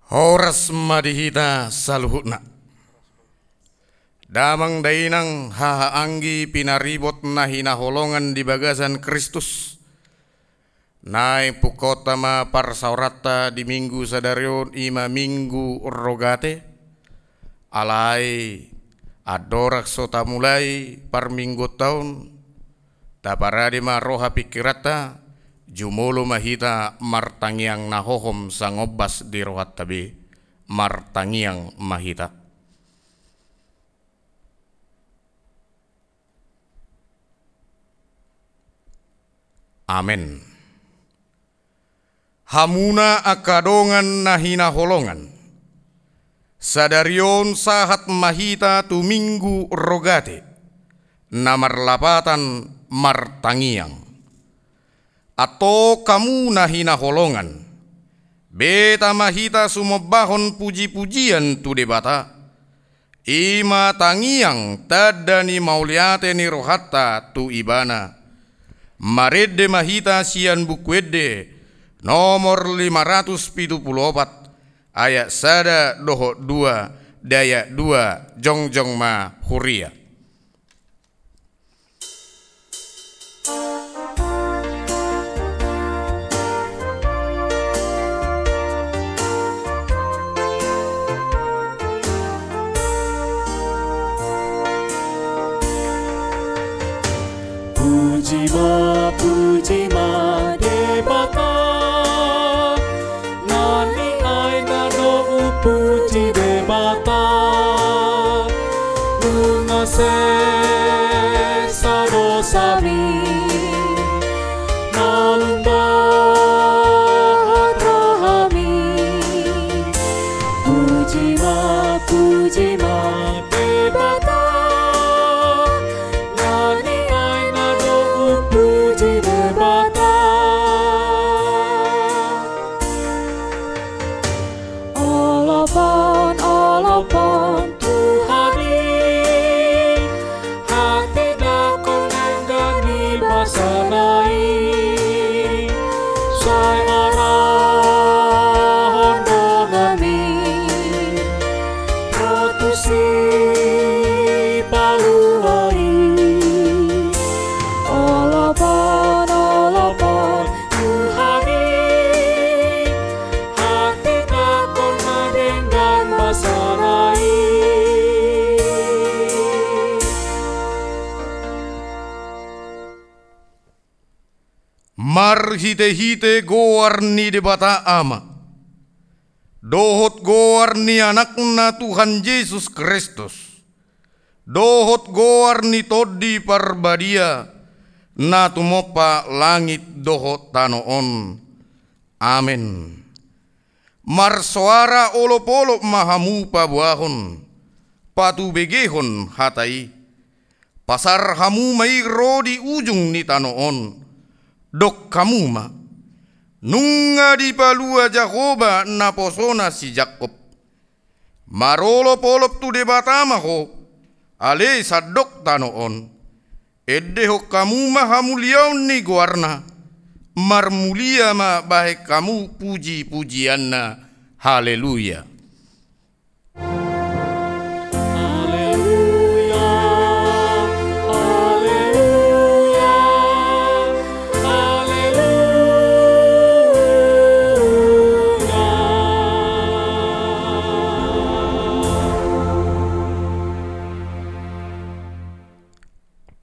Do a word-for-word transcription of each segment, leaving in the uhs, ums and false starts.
Horas ma di hita saluhutna. Damang dainang haha anggi pinaribot na hinaholongan di bagasan Kristus. Naeng pungkaonta ma parsaoranta di Minggu sadari on, i ma Minggu Rogate. Alai andorang so tamulai parmingguonta on, taparade ma roha pingkiranta, jumolo ma hita martangiang na hohom sangombas di rohanta be, martangiang ma hita. Amen. Hamuna angka dongan na hinaholongan, sadari on sahat ma hita tu Minggu Rogate, na marlapatan martangiang. Antong hamu na hinaholongan, beta ma hita sumombahon pujipujian tu Debata, i ma tangiang tanda ni mauliate ni rohanta tu Ibana. Marende ma hita sian Buku Ende nomor lima ratus pitu pulu opat, ayat sada dohot dua, di ayat dua, jongjong ma huria. Puji ma, puji ma Debata, na nian aina do hupuji Debata. Nunga sesa dosami, na lumban rohami. Puji ma, puji ma Debata, na nian aina do hupuji Debata. Olopon, olopon Tuhan i, hatindanghon denggan ni basana i, sai arahon donganmi ro tu Sipalua i. Olopon, olopon Tuhan i, hatindanghon ma denggan basana i. Marhitehite goar ni Debata Ama, dohot goar ni Anakna Tuhan Jesus Kristus, dohot goar ni Tondi Parbadia, na tumompa langit dohot tano on. Amen. Marsoara olopolop ma hamu paboahon, patubegehon hata i. Pasar hamu ma i ro di ujung ni tano on, dok hamu ma: Nunga dipalua Jahowa naposona si Jakkob. Marolopolop tu Debata ma ho, ale sandok tano on. Endehon hamu ma hamuliaon ni goarna, marmulia ma bahen hamu pujipujianna. Haleluya. Haleluya, haleluya, haleluya.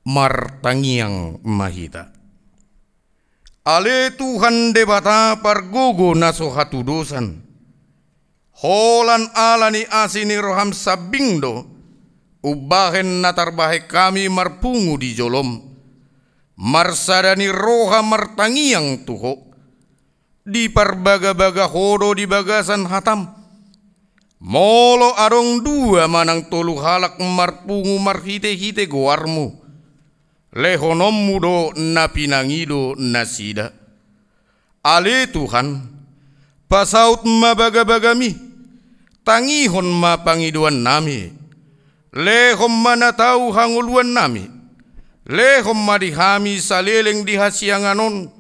Martangiang ma hita. Ale Tuhan Debata pargogo na so hatudosan, holan ala ni asi ni roham sambing do umbahen na tarbahen hami marpungu di jolom, marsada ni roha martangiang tu Ho. Diparbagabaga Ho do di bagasan hatam. Molo adong dua manang tolu halak marpungu marhitehite goarmu, lehononmu do na pinangido nasida. Ale Tuhan, pasaut ma bagabagami, tangihon ma pangidoannami, lehon ma na tau hangoluannami, lehon ma di hami saleleng di hasiangan on,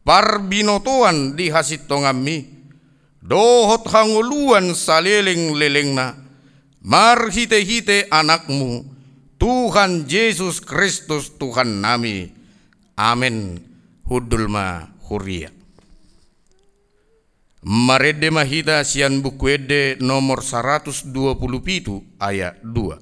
parbinotoan di hasintonganmi, dohot hangoluan salelenglelengna, marhitehite Anakmu, Tuhan Jesus Kristus Tuhannami. Amen. Hundul ma huria. Marende ma hita sian Buku Ende nomor saratus dua pulu pitu, ayat dua.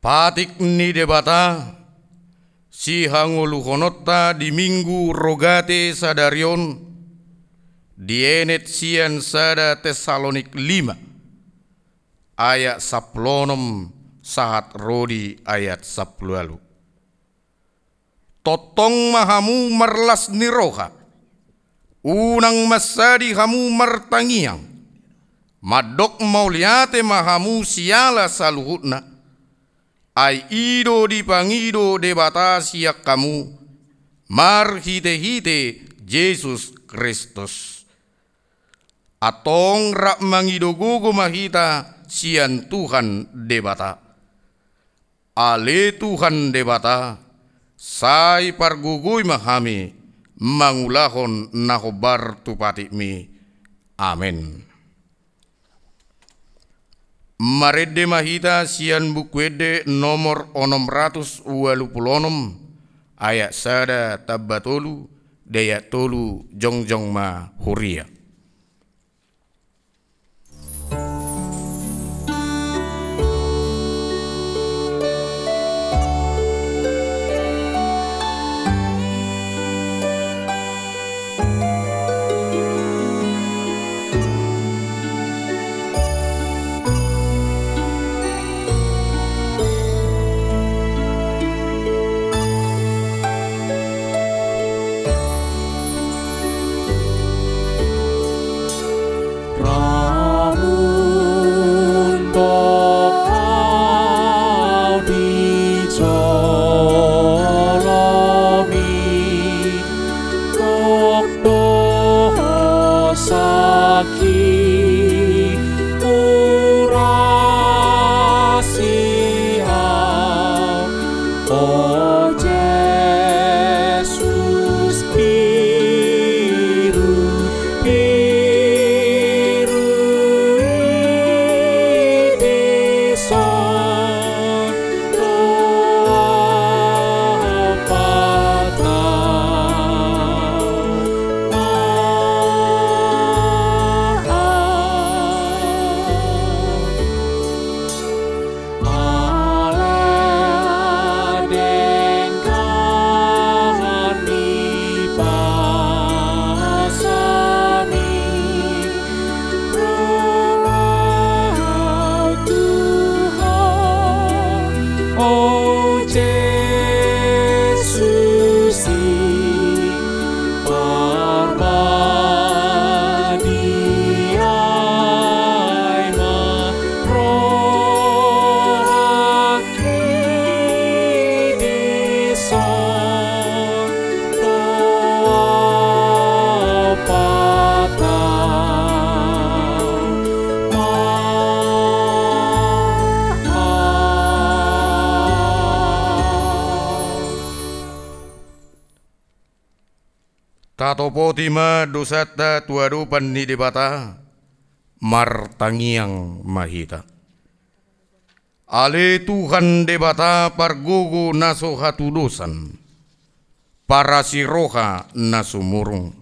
Patik ni Debata, sihangoluhononta di Minggu Rogate sadari on, dienet sian sada Tessalonik lima, ayat sampulu onom sahat ro di ayat sampulu ualu. Tongtong ma hamu marlas ni roha, unang mansadi hamu martangiang, mandok mauliate ma hamu siala saluhutna, ai i do dipangido Debata sian hamu, marhitehite Jesus Kristus. Antong rap mangido gogo ma hita sian Tuhan Debata. Ale Tuhan Debata, sai pargogoi ma hami mangulahon na hombar tu patikmi. Amen. Marende ma hita sian Buku Ende nomor onom ratus ualu pulu onom, ayat sada tamba tolu, di ayat tolu jongjong ma huria. Ramun do au di jolomi, gok do sangki murasi au. O Jesus, piru, piru i dison do au patama. Ala denggan ni basami, ro au tu Ho, o Jesus i. Tatopoti ma dosanta tu adopan ni Debata, martangiang ma hita. Ale Tuhan Debata pargogo na so hatudosan, parasiroha na sumurung.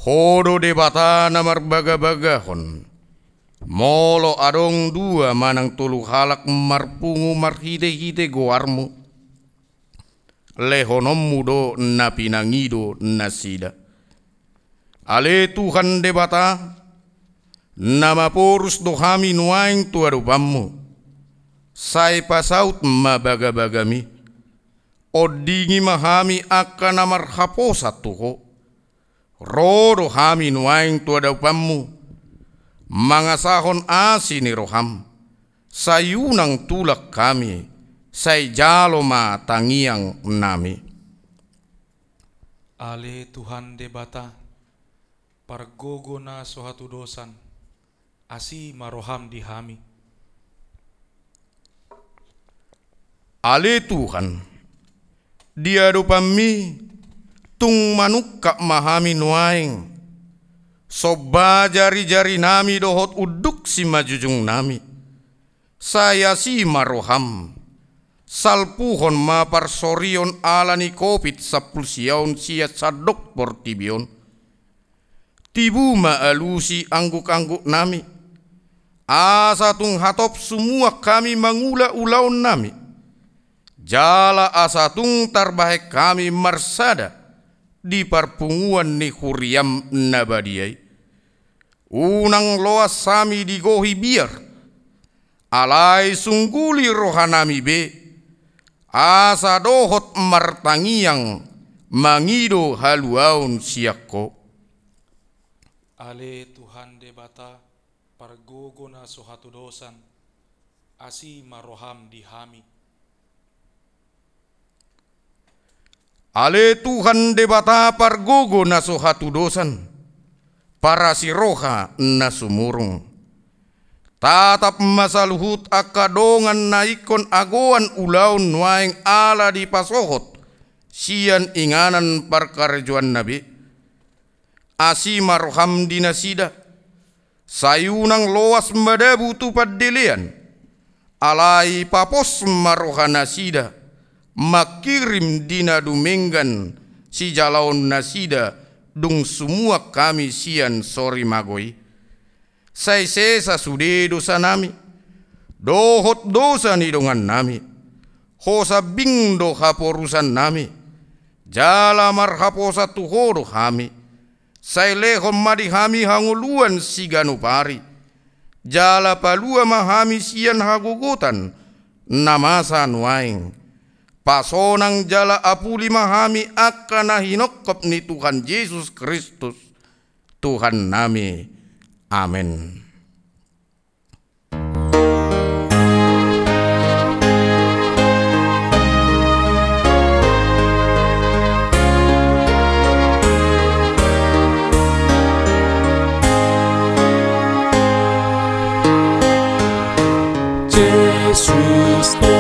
Ho do Debata na marbagabagahon. Molo adong dua manang tolu halak marpungu marhitehite goarmu, lehononmu do na pinangido nasida. Ale Tuhan Debata, na maporus do hami nuaeng tu adopanmu, sai pasaut ma bagabagami. Ondingi ma hami angka na marhaposan tu ho. Ro do hami nuaeng tu adopanmu, mangasahon asi ni roham, sai unang tulak hami, sai jalo ma tangiangnami. Ale Tuhan Debata, pargogo na so hatudosan, asi ma roham di hami. Ale Tuhan, di adopanmi tung manungkap ma hami nuaeng, somba jarijarinami dohot unduk simanjujungnami, sai asi ma roham, salpuhon ma parsorion ala ni covid sampulu sia on sian sandok portibi on. Tibu ma alusi angguk-angguknami, asa tung hatop sumuan hami mangula ulaonnami, jala asa tung tarbahen hami marsada di parpunguan ni huriam na badia i. Unang loas hami digohi biar, alai sungguli rohanami be, asa dohot martangiang mangido haluaon sian ho. Ale Tuhan Debata, pargogo na so hatudosan, asi ma roham di hami. Ale Tuhan Debata pargogo na so hatudosan, parasiroha na sumurung. Tatap ma saluhut angka dongan na ingkon agoan ulaon nuaeng ala dipasohot sian inganan parkarejoanna be. Asi ma roham di nasida, sai unang loas madabu tu pandelean, alai papos ma rohanasida, mangkirim di na dumenggan sijalaonnasida, dung sumuan hami sian sorimago i. Sai sesa sude dosanami, dohot dosa ni dongannami, ho sambing do haporusannami, jala marhaposan tu ho do hami. Sai lehon ma di hami hangoluan siganup ari, jala palua ma hami sian hagogotan na masa nuaeng. Pasonang jala apuli ma hami angka na hinongkop ni Tuhan Jesus Kristus, Tuhannami. Amen. Jesus do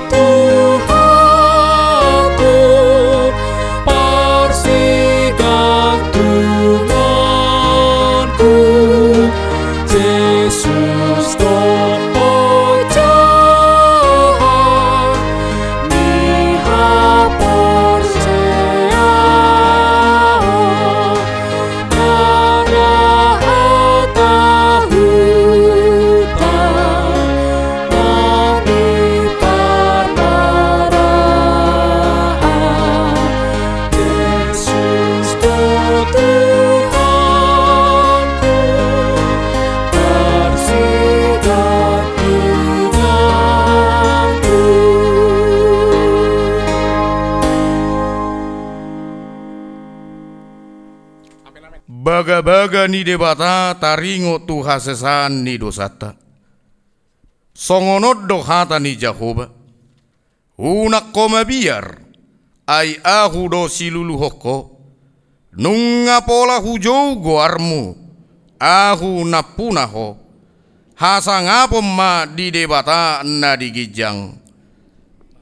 Tuhanku, parsigantungkonku, Jesus do pojohan ni haporseaon. Bagabaga ni Debata taringot tu hasesaan ni dosanta. Songon on do hata ni Jahowa: Unang ho mabiar, ai Ahu do siluluhon ho. Nunga pola hujou goarmu, Ahu nampuna ho. Hasangapon ma di Debata na di ginjang.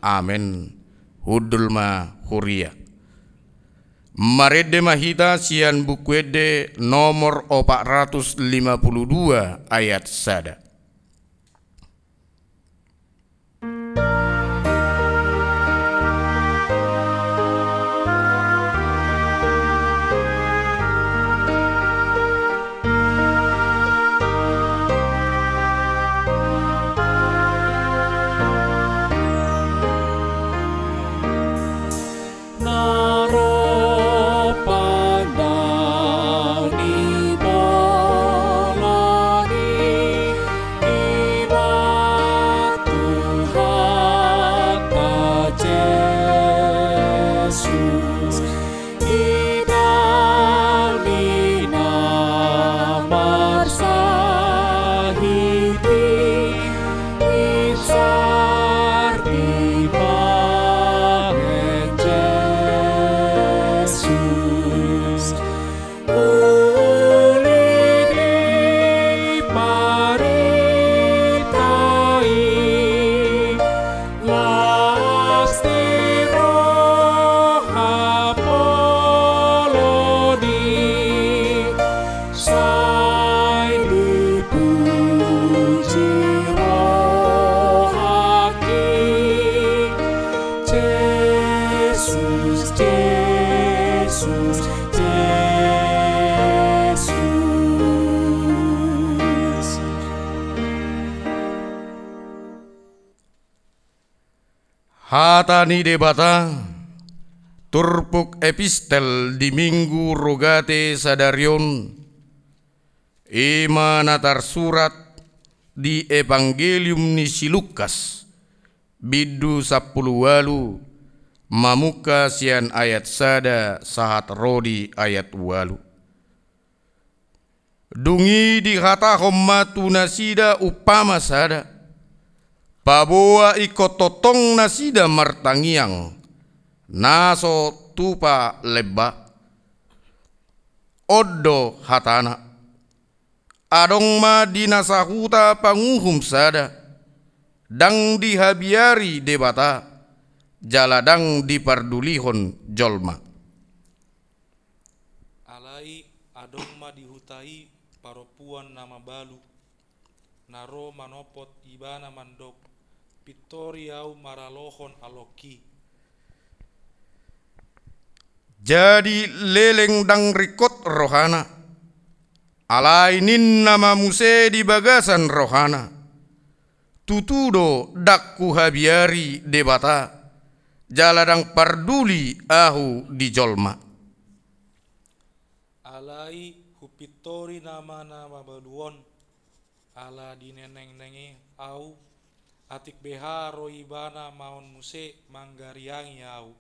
Amen. Hundul ma huria. Marende ma hita sian Buku Ende nomor opat ratus lima puluh dua, ayat sada. Hata ni Debata, turpuk epistel di Minggu Rogate sadari on, i ma na tarsurat di Evangelium ni si Lukas, bindu sampulu ualu, mamungka sian ayat sada sahat ro di ayat ualu. Dung i dihatahon ma tu nasida umpama sada, paboa ingkon tongtong nasida martangiang, na so tupa lemba. On do hatana: Adong ma di na sahuta panguhum sada, ndang dihabiari Debata, jala ndang dipardulihon jolma. Alai adong ma di huta i parompuan na mabalu, na ro manopot ibana mandok: Pintori ahu maralohon alongki. Jadi leleng ndang ringkot rohana. Alai ninna ma muse di bagasan rohana: Tutu do ndang huhabiari Debata, jala ndang parduli ahu di jolma. Alai hupintori nama na mabalu on, ala dinengneng i ahu, atik beha ro ibana maon muse manggariangi ahu.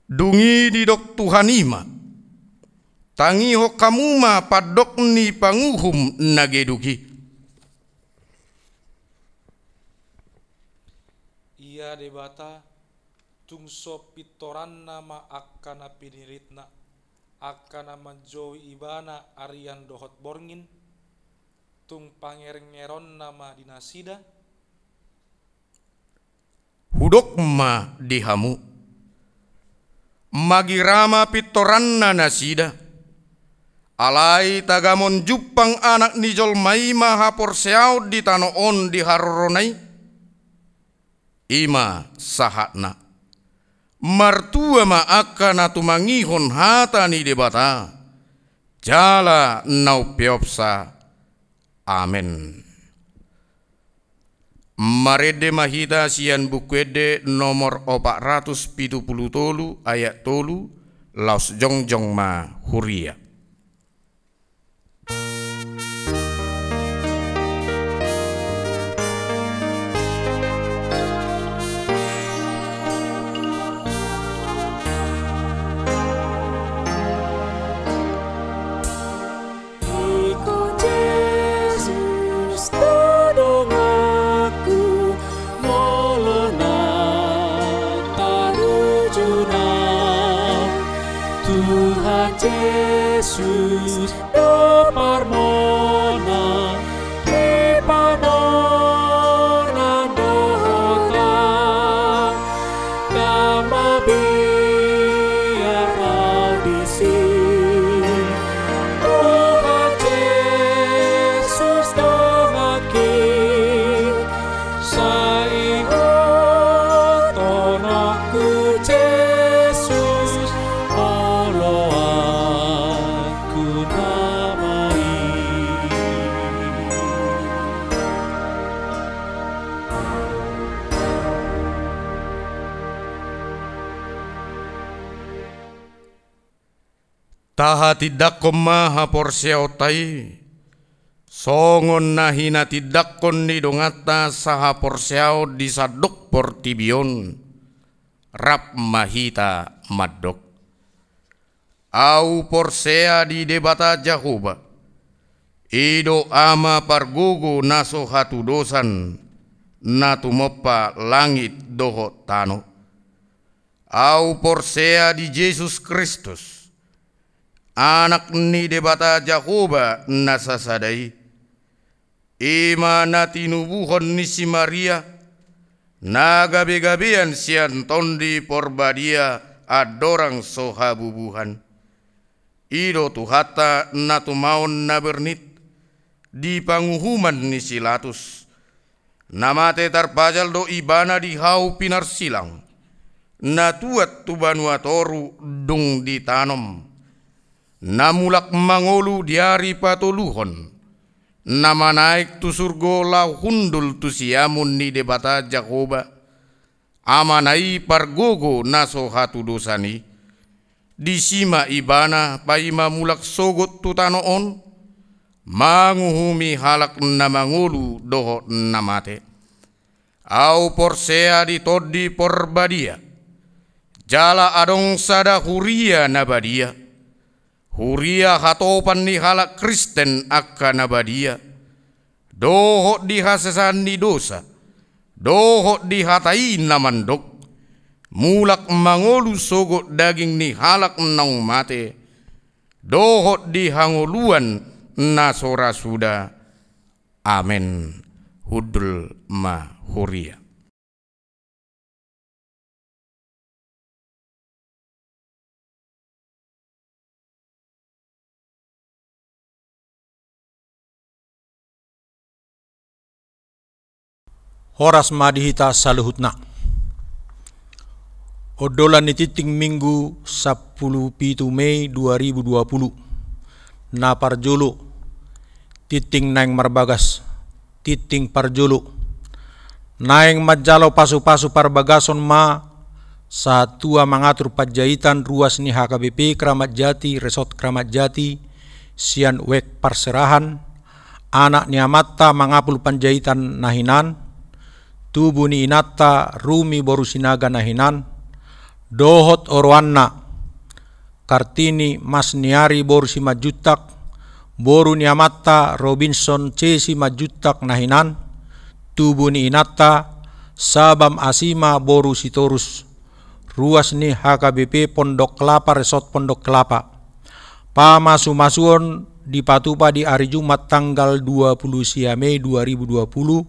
Dung i didok Tuhan i ma: Tangihon hamu ma pandok ni panguhum na geduk i. Ia Debata, tung so pintoranna ma angka na piniritna, angka na manjou ibana arian dohot borngin, tung pangerengeronna ma di nasida? Hudok ma di hamu: Magira ma pintoranna nasida. Alai tagamon jumpang Anak ni jolma i ma haporseaon di tano on di harorona i. I ma sahatna. Martua ma angka na tumangihon hata ni Debata, jala na umpeopsa. Amen. Marende ma hita sian Buku Ende nomor opat ratus pitu pulu tolu ayat tolu, laos jongjong ma huria. Iko Jesus do donganku, molo na tarujuna. Tuhan Jesus do parmona, di pamonan dohot ahu. Ndang mabiar ahu disi, Tuhan Jesus donganki, sai ihuthononku Jesus, oloanku nama i. Tahatindangkon ma haporseaonta i, songon na hinatindangkon ni donganta sahaporseaon di sandok portibi on, rap ma hita mandok: Ahu porsea di Debata Jahowa, i do Ama pargogo na so hatudosan, na tumompa langit dohot tano. Ahu porsea di Jesus Kristus, Anak ni Debata Jahowa na sasada i, i ma na tinubuhon ni si Maria, na gabegabean sian Tondi Porbadia andorang so habubuhan. I do Tuhanta na tumaon na bernit di panguhuman ni si Latus. Na mate tarpajal do Ibana di hau pinarsilang, na tuat tu banua toru dung ditanom, na mulak mangolu di ari patoluhon, na manaek tu surgo laho hundul tu siamun ni Debata Jahowa, Amana i pargogo na so hatudosan i. Disi ma Ibana paima mulak sogot tu tano on, manguhumi halak na mangolu dohot na mate. Ahu porsea di Tondi Parbadia, jala adong sada huria na badia, huria hatopan ni halak Kristen angka na badia, dohot di hasesaan ni dosa, dohot di hata i na mandok, mulak mangolu sogot daging ni halak naung mate, dohot di hangoluan na so ra suda. Amen. Hundul ma huria. Horas ma di hita saluhutna. Ondolan ni tinting Minggu sampulu pitu Mei dua ribu dua puluh. Na parjolo, tinting naeng marbagas, tinting parjolo. Naeng manjalo pasu-pasu parbagason ma sahat tua mangatur panjaitan ruas ni H K B P Kramat Jati, Resort Kramat Jati, sian wijk parserahan, anak ni amanta Mangapul Panjaitan na hinan, tubu ni inanta Rumi boru Sinaga na hinan, dohot oroanna, Kartini Masniari boru Simanjuntak, boru ni amanta Robinson C Simanjuntak na hinan, tubu ni inanta Sabam Asima boru Sitorus, ruas ni H K B P Pondok Kelapa, Resort Pondok Kelapa. Pamasu-masuon dipatupa di ari Jumat tanggal dua puluh sia Mei dua ribu dua puluh,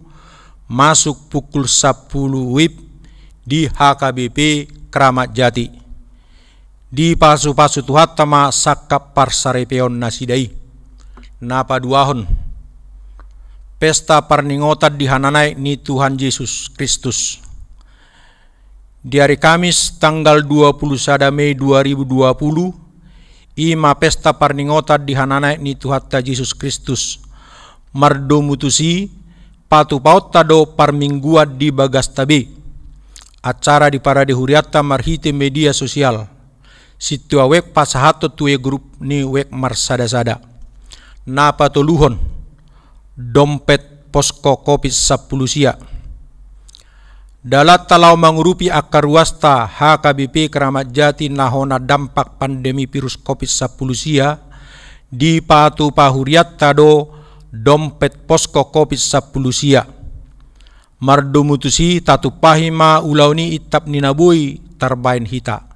masuk pukul sampulu wib di H K B P Kramat Jati. Dipasu-pasu Tuhanta ma sangkap parsaripeon nasida i. Na paduahon, pesta parningotan di hananaek ni Tuhan Jesus Kristus. Di ari Kamis tanggal dua puluh sada Mei dua ribu dua puluh, i ma pesta parningotan di hananaek ni Tuhanta Jesus Kristus. Mardomu tusi, patupaonta do parmingguan di bagasta be. Acara diparade hurianta marhite media sosial. Sintua wijk pasahathon tu grup ni wijk marsada-sada. Na patoluhon, dompet posko Covid sampulu sia. Dalanta laho mangurupi angka ruasta H K B P Kramat Jati na hona dampak pandemi virus Covid sampulu sia, dipatupa hurianta do dompet posko Covid sampulu sia. Mardomu tusi, tatumpahi ma ulaon i intap ni na boi tarbaen hita.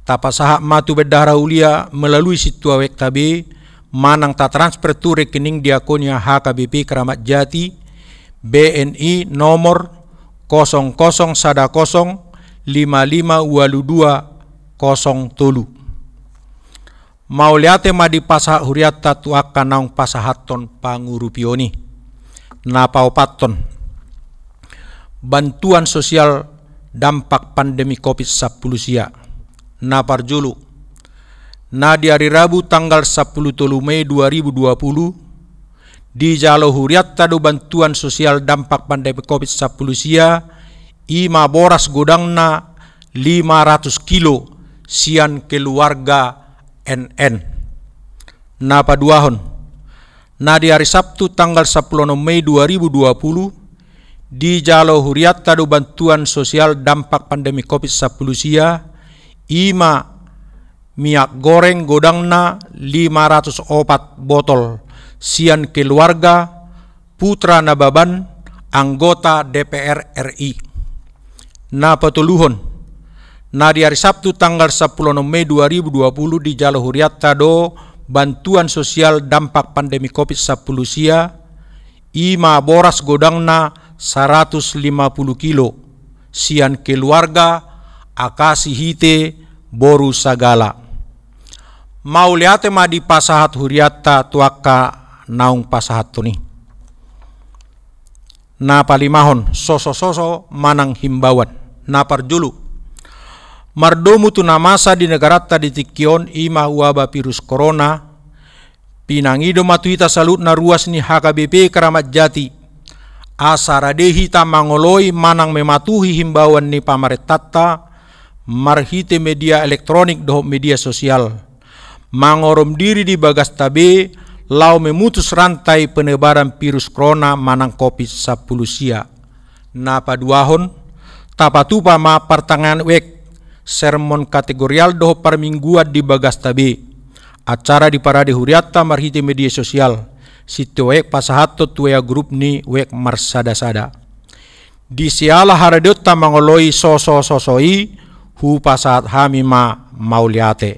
Tapasahat ma tu bendahara huria melalui sintua wijk ta be, manang tatransfer tu rekening Diakonia H K B P Kramat Jati, B N I nomor kosong kosong sada kosong lima lima ualu dua kosong tolu. Mauliate ma dipasahat hurianta tu angka naung pasahathon pangurupion i. Na paopathon, bantuan sosial dampak pandemi Covid sampulu sia. Na parjolo, na di ari Rabu tanggal sampulu tolu Mei dua ribu dua puluh, dijalo hurianta do bantuan sosial dampak pandemi Covid sampulu sia, i ma boras godangna lima ratus kilo sian keluarga N N. Na paduahon, na di ari Sabtu tanggal sampulu onom Mei dua ribu dua puluh, dijalo hurianta do bantuan sosial dampak pandemi Covid sampulu sia, i ma minyak goreng godangna lima ratus opat botol sian keluarga Putra Nababan, anggota D P R R I. Na patoluhon, na di ari Sabtu tanggal sampulu onom Mei dua ribu dua puluh dijalo hurianta do bantuan sosial dampak pandemi Covid sampulu sia, i ma boras godangna saratus lima puluh kilo sian keluarga Akasi Hite boru Sagala. Mauliate ma dipasahat hurianta tu angka naung pasahathon i. Na palimahon, soso-soso manang himbauan. Na parjolo, mardomu tu na masa di negaranta di tingki on, i ma waba virus corona, Pinangido ma tu hita saluhutna ruas ni H K B P Kramat Jati, asa rade hita mangoloi manang mematuhi himbauan ni pamarentanta marhite media elektronik dohot media sosial, mangorom diri di bagasta be, laho memutus rantai penyebaran virus corona manang covid sampulu sia. Na paduahon, tapatupa ma partangiangan wijk, sermon kategorial dohot parmingguan di bagasta be. Acara di parade hurianta marhite media sosial, sintua wijk pasahathon tu wea grup ni wijk marsadasada. Di siala haradeonta mangoloi sosososo i, hupasahat hami ma mauliate.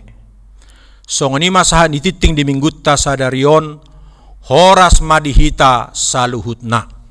Songon i ma sahat ni tingting di minggunta sadari on, horas ma di hita saluhutna.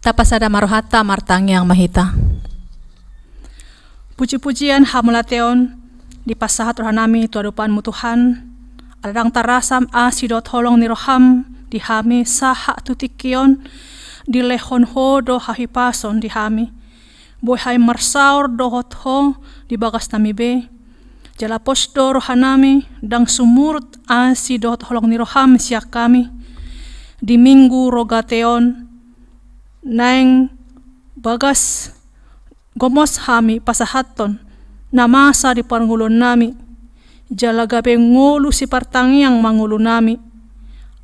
Tapasada ma rohanta, martangiang ma hita. Puji-pujian hamauliateon dipasahat rohanami tu adopanmu Tuhan, ala ndang tarasam asi dohot holong ni roham di hami sahat tu tingki on, dilehon ho do hahipason di hami. Boi hami marsaor dohot ho di bagasnami be. Jala pos do rohanami, ndang sumurut asi dohot holong ni roham sian hami. Di minggu rogate on, naeng bagas gomos hami pasahathon na masa di parngoluonnami. Jala gabe ngolu sipartangiang ma ngolunami.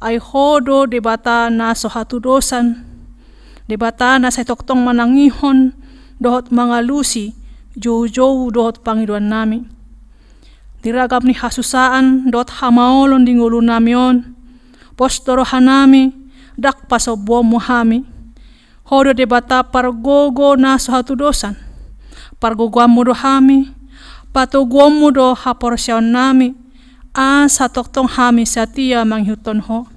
Ai ho do Debata na so hatudosan, Debata na sai tongtong manangihon dohot mangalusi joujou dohot pangidoannami. Di ragam ni hasusaan dohot hamaolon di ngolunami on, pos do rohanami, ndang pasombuonmu hami. Ho do Debata pargogo na so hatudosan. Pargogoanmu do hami, patoguonmu do haporseaonnami, asa tongtong hami satia mangihuthon ho.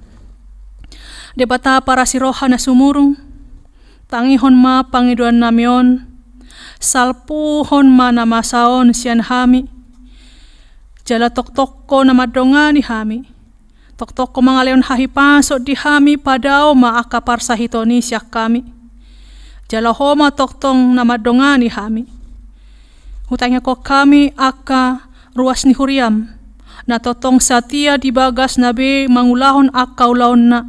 Debata parasi roha na sumurung, tangihon ma pangidoannami on, salpuhon ma na masa on sian hami, jala tongtongko na mandongani hami, tongtongko mangalehon hahipason di hami, padao ma angka parsahiton i sian hami. Jala ho ma tongtong na mandongani hami. Hutangiangkon hami angka ruas ni huriam, na tongtong satia di bagasna be mangulahon angka ulaonna,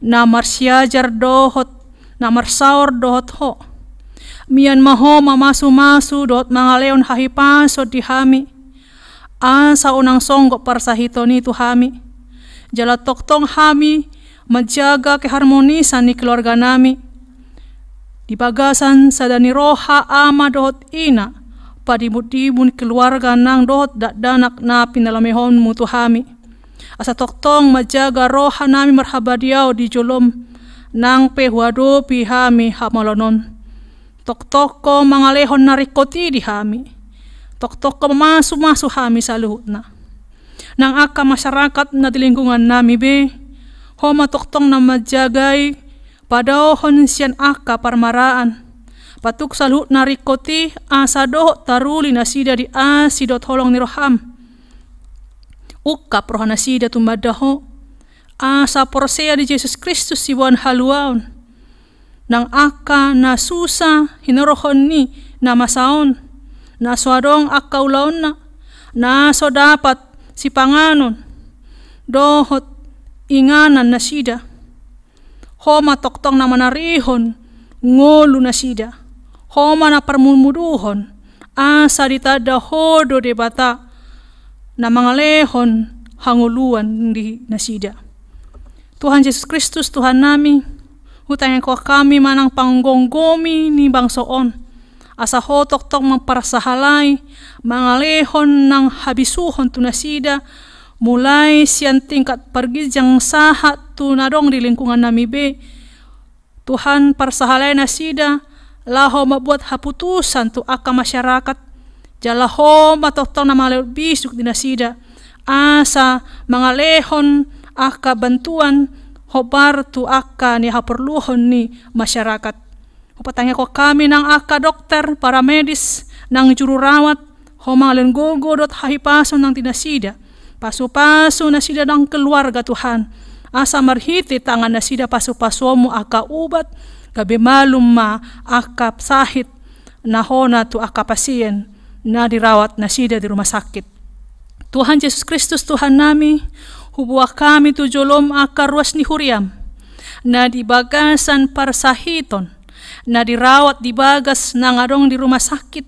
na marsiajar dohot na marsaor dohot ho. Mian ma ho mamasu-masu dohot mangalehon hahipason di hami, asa unang songgop parsahiton i tu hami. Jala tongtong hami manjaga keharmonisan ni keluarganami. Di bagasan sada ni roha ama dohot ina, padimun-dimun keluarga nang dohot dakdanak na pinalehonmu tu hami. Asa tongtong manjaga rohanami marhabadiaon di jolom, nang pe huadopi hami hamaolon on. Tongtongko mangalehon na ringkot i di hami. Tongtongko mamasu-masu hami saluhutna. Nang angka masyarakat na di lingkungannami be, ho ma tongtong na manjagai, padaohon sian angka parmaraan. Patuk saluhut na ringkot i, asa dohot taruli nasida di asi dohot holong ni roham. Ungkap rohanasida tumanda ho, asa porsea di Jesus Kristus siboan haluaon. Nang angka na susa hinorhon ni na masa on, na so adong angka ulaonna, na so dapat sipanganon dohot inganan nasida. Ho ma tongtong na manarihon ngolu nasida. Ho ma na parmudmuduhon, asa ditanda ho do Debata na mangalehon hangoluan di nasida. Tuhan Jesus Kristus, Tuhannami, hutangiangkon hami manang panggomgomi ni bangso on, asa ho tongtong mamparsahalai, mangalehon nang habisuhon tu nasida, mulai sian tingkat parginjang sahat tu na adong di lingkungannami be. Tuhan, parsahalai nasida laho mambuat haputusan tu angka masyarakat, jala ho ma tongtong na mangalehon bisuk di nasida, asa mangalehon angka bantuan hombar tu angka na haporluhon ni masyarakat. Hupatangiangkon hami nang angka dokter, paramedis, nang juru rawat, ho mangalehon gogo dohot hahipason nang di nasida. Pasupasu nasida nang keluarga, Tuhan, asa marhite tangan nasida pasupasuonmu angka ubat, gabe malum ma angka sahit na hona tu angka pasien na dirawat nasida di rumah sakit. Tuhan Jesus Kristus, Tuhannami, huboan hami tu jolom angka ruas ni huriam na di bagasan parsahiton, na dirawat di bagas nang adong di rumah sakit.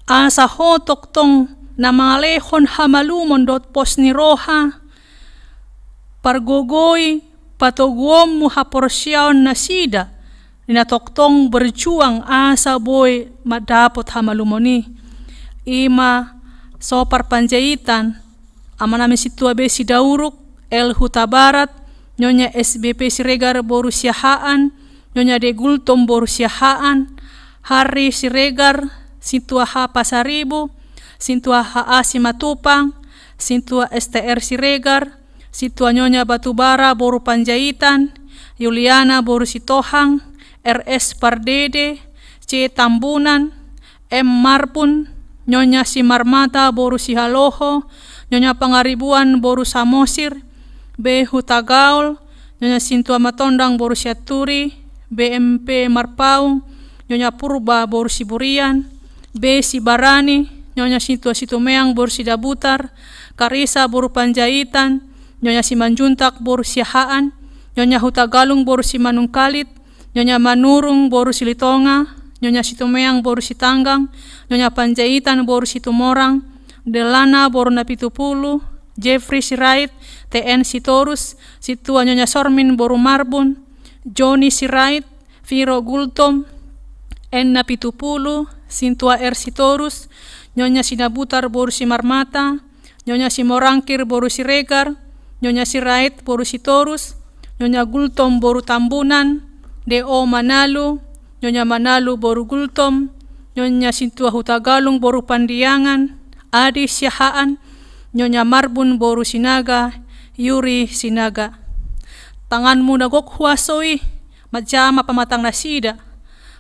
Asa ho tongtong na mangalehon hamalumon dohot pos ni roha, pargogoi patoguonmu haporseaon nasida, na tongtong berjuang asa boi mandapot hamalumon i. I ma Sopar Panjaitan, amanami Sintua B Sidauruk, L Hutabarat, Nyonya S B P Siregar boru Siahaan, Nyonya D Gultom boru Siahaan, Harry Siregar, Sintua H Pasaribu, Sintua H A Simatupang, Sintua S T R Siregar, Sintua Nyonya Batubara boru Panjaitan, Yuliana boru Sitohang, R S Pardede, C Tambunan, M Marbun, Nyonya Simarmata boru Sihaloho, Nyonya Pangaribuan boru Samosir, B Hutagaol, Nyonya Sintua Matondang boru Sianturi, B M P Marpaung, Nyonya Purba boru Siburian, B Sibarani, Nyonya Sintua Situmeang boru Sidabutar, Karisa boru Panjaitan, Nyonya Simanjuntak boru Siahaan, Nyonya Hutagalung boru Simanungkalit, Nyonya Manurung boru Silitonga, Nyonya Situmeang boru Sitanggang, Nyonya Panjaitan boru Situmorang, Delana boru Napitupulu, Jeffrey Sirait, T N Sitorus, Sintua Nyonya Sormin boru Marbun, Joni Sirait, Viro Gultom, N Napitupulu, Sintua R Sitorus, Nyonya Sidabutar boru Simarmata, Nyonya Simorangkir boru Siregar, Nyonya Sirait boru Sitorus, Nyonya Gultom boru Tambunan, D O Manalu, Nyonya Manalu boru Gultom, Nyonya Sintua Hutagalung boru Pandiangan, Adi Siahaan, Nyonya Marbun boru Sinaga, Yuri Sinaga. Tanganmu na gok huaso i manjama pamatang nasida,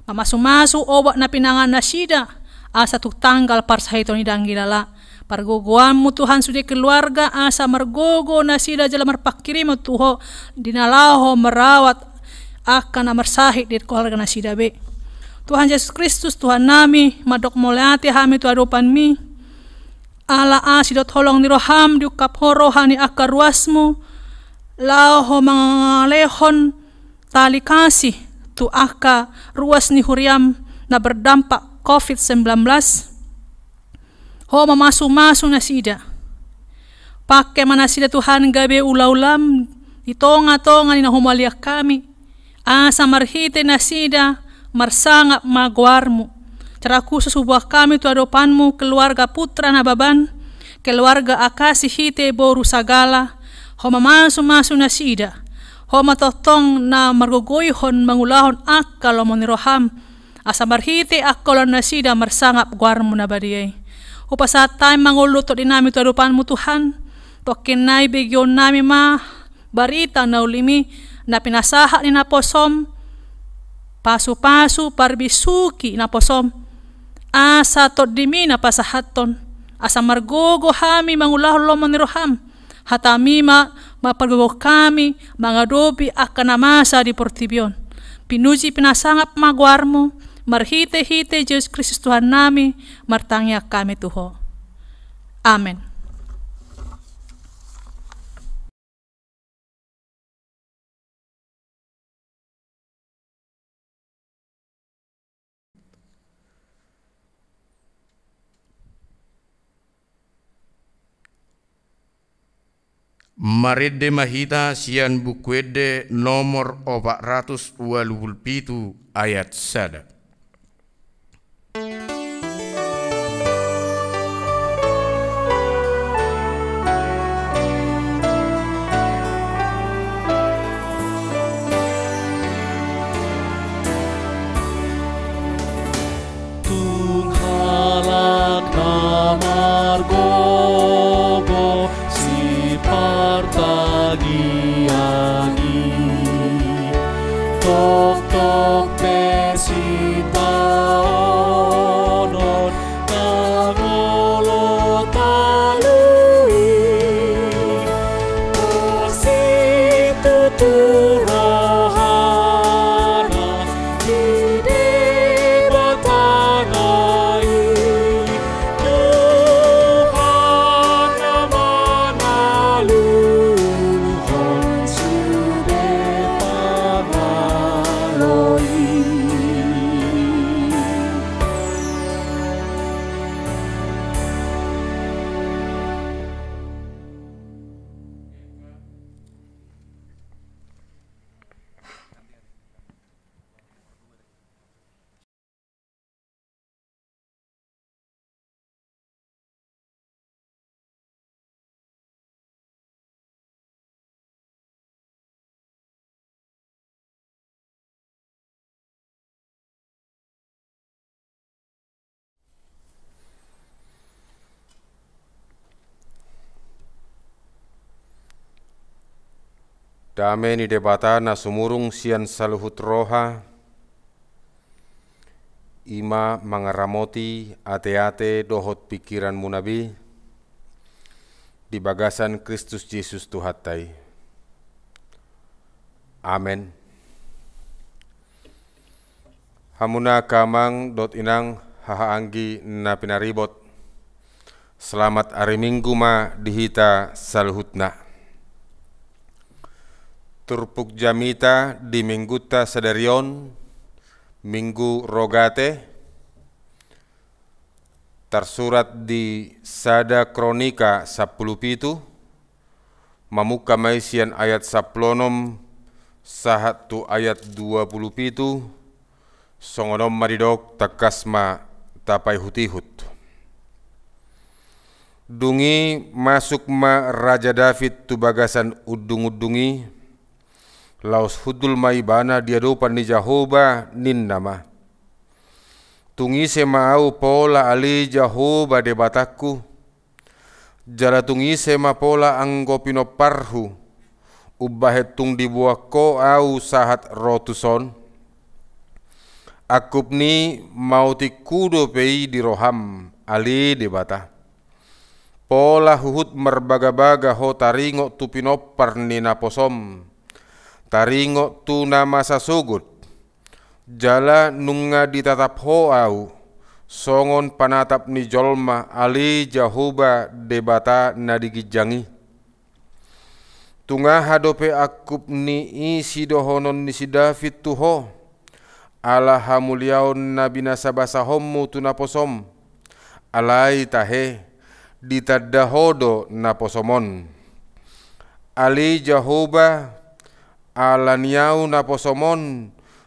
mamasumasu obat na pinangan nasida, asa tung tanggal parsahiton i dang dilala. Pargogoanmu Tuhan sude keluarga, asa margogo nasida jala marpanghirimon tu Ho di na laho marawat angka na marsahit di keluarga nasida be. Tuhan Jesus Kristus, Tuhan nami, mandok mauliate hami tu adopanMi. Ala asi dohot holong ni rohaM diungkap Ho roha ni angka ruasMu, laho mangalehon tali kasih tu angka ruas ni huriaM na berdampak covid sembilan belas. Ho mamasumasu nasida. Pangke ma nasida Tuhan gabe ulaulaM di tongatonga ni na humaliang hami, asa marhite nasida marsangap ma goarMu. Secara khusus huboan hami tu adopanMu keluarga Putra Nababan, keluarga Akasi Hite boru Sagala. Ho mamasumasu nasida. Ho ma tongtong na margogoihon mangulahon angka lomo ni rohaM, asa marhite angka ulaon nasida marsangap goarMu na badia i. Hupasahat hami ma ngolu dohot tondi nami tu adopanMu Tuhan. Tongkin nai begeon nami ma barita na ulim i, na pinasahat ni naposoM, pasupasu parbisuhi naposoM, asa TondiMi na pasahathon, asa margogo hami mangulahon lomo ni rohaM. HataMi ma mampargogo hami mangadopi angka na masa di portibi on. Pinuji pinasangap ma goarMu, marhitehite Jesus Kristus Tuhan nami, martangiang hami tu Ho. Amen. Marende ma hita sian Buku Ende nomor opat ratus ualu pulu pitu, ayat sada. Tung halak na margogo sipartangiangi, tongtong pe sitaonon na molo talu i, parsitutu rohana di Debata nai. Tuhan na manaluhon sude pangalo i. Dame ni Debata na sumurung sian saluhut roha, I ma mangaramoti ateate dohot pingkiranmuna be di bagasan Kristus Jesus Tuhanta i. Amen. Hamuna angka amang dohot inang, hahaanggi na pinaribot. Selamat ari Minggu ma di hita saluhutna. Turpuk jamita di Minggunta sadari on, Minggu Rogate, tarsurat di Sada Kronika sampulu pitu, mamungka ma i sian ayat sampulu onom sahat tu ayat dua pulu pitu, songon on ma didok, tangkas ma tapaihut-ihut. Dung i masuk ma Raja David tu bagasan undung-undung i, laos hundul ma ibana di adopan ni Jahowa, ninna ma: Tung ise ma ahu pola ale Jahowa Debatangku? Jala tung ise ma pola anggo pinomparhu, umbahen tung diboan Ho ahu sahat ro tuson? Angkup ni maotikhu dope i di roham, ale Debata. Pola huhut marbaga-baga ho taringot tu pinompar ni naposom, taringot tu na masa sogot. Jala nunga ditatap ho ahu songon panatap ni jolma, ale Jahowa Debata na di ginjang i. Tung aha dope angkup ni i sidohonon ni si David tu ho, ala hamuliaon na binasabasahonmu tu naposom? Alai tahe, ditanda ho do naposom on. Ale Jahowa, ala ni ahu naposom on,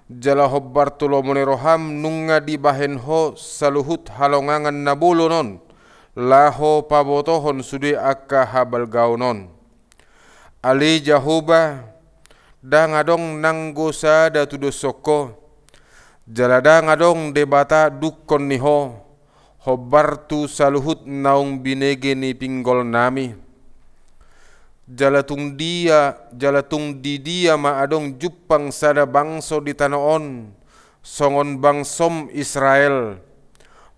jala hombar tu lomo ni roham nunga dibahen ho saluhut halongangan na bolon on, laho pabotohon sude angka habalgaon on. Ale Jahowa, ndang adong nanggo sada tudoshon ho, jala ndang adong Debata dungkon ni ho, hombar tu saluhut naung binege ni pinggolnami. Jala tung dia, jala tung di dia ma adong jumpang sada bangso di tano on, songon bangsom Israel?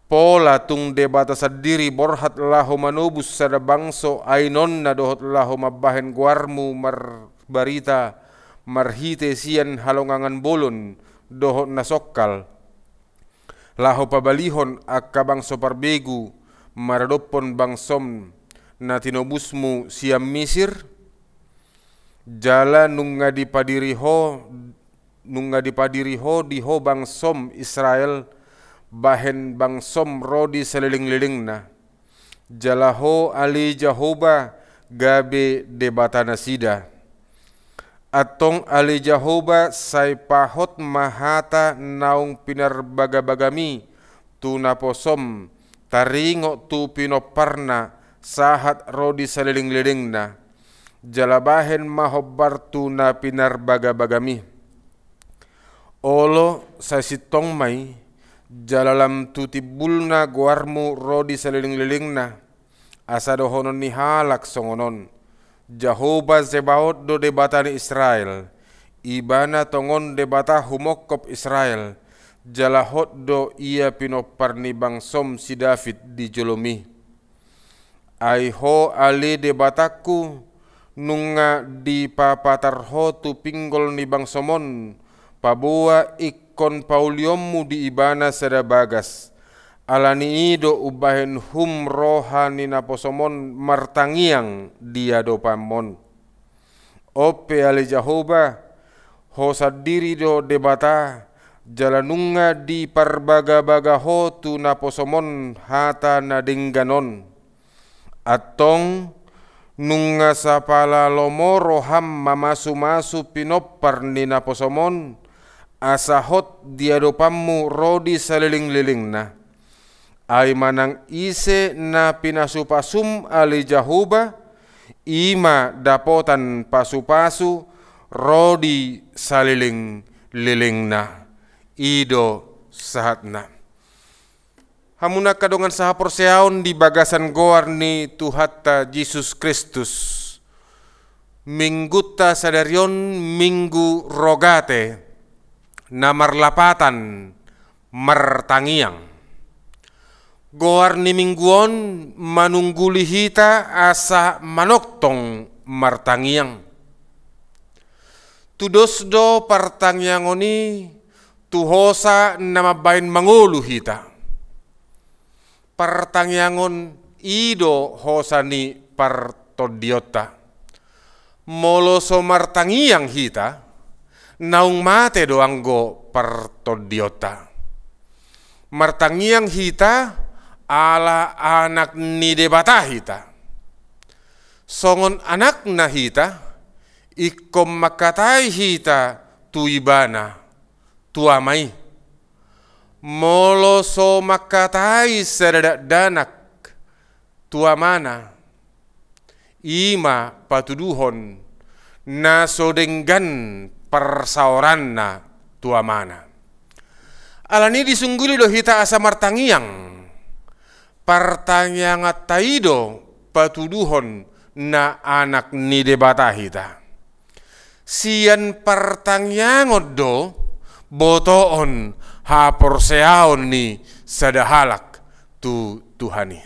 Pola tung Debata sandiri borhat laho manobus sada bangso ainonna dohot laho mambahen goarmu marbarita marhite sian halongangan bolon dohot na songkal, laho pabalihon angka bangso parbegu maradophon bangsom na tinobusmu sian Misir? Jala nunga dipadiri ho, nunga dipadiri ho di ho bangsom Israel, bahen bangsom ro di salelenglelengna. Jala ho ale Jahowa gabe Debata nasida. Antong ale Jahowa, sai pahot ma hata naung pinarbagabagami tu naposom, taringot tu pinomparna sahat ro di salelenglelengna. Jala bahen ma hombar tu na pinarbagabagami. Olo, sai sintong ma i, jala lam tu timbulna goarmu ro di salelenglelengna. Asa dohonon ni halak songon on: Jahowa Zebaot do Debata ni Israel, Ibana tongon Debata humongkop Israel, jala hot do Ia pinompar ni bangsom si David di jolomi. Ai ho ale Debatangku, nunga dipapatar ho tu pinggol ni bangsom on, paboa ingkon paulionmu di ibana sada bagas. Ala ni i do umbahen hum roha ni naposom on martangiang di adopanmon. On pe ale Jahowa, ho sandiri do Debata, jala nunga diparbagabaga ho tu naposom on hata na denggan on. Antong, nunga sapala lomo roham mamasumasu pinompar ni naposom on, asa hot di adopanmu ro di salelenglelengna. Ai manang ise na pinasupasum ale Jahowa, i ma dapotan pasupasu ro di salelenglelengna. I do sahatna. Hamu angka dongan sahaporseaon di bagasan goar ni Tuhanta Jesus Kristus, Minggunta sadari on Minggu Rogate, na marlapatan Martangiang. Goar ni minggu on manungguli hita asa manongtong martangiang. Tudos do partangiangon i tu hosa na mambahen mangolu hita. Partangiangon i do hosa ni partondionta. Molo so martangiang hita, naung mate do anggo partondionta. Martangiang hita ala anak ni Debata hita. Songon anakna hita, ingkon mangkatai hita tu Ibana, tu Ama i. Molo so mangkatai sada dakdanak tu amana, i ma patuduhon na so denggan parsaoranna tu amana. Alani i disungguli do hita asa martangiang. Partangianganta i do patuduhon na anak ni Debata hita. Sian partangiangon do botoon haporseaon ni sada halak tu Tuhan i.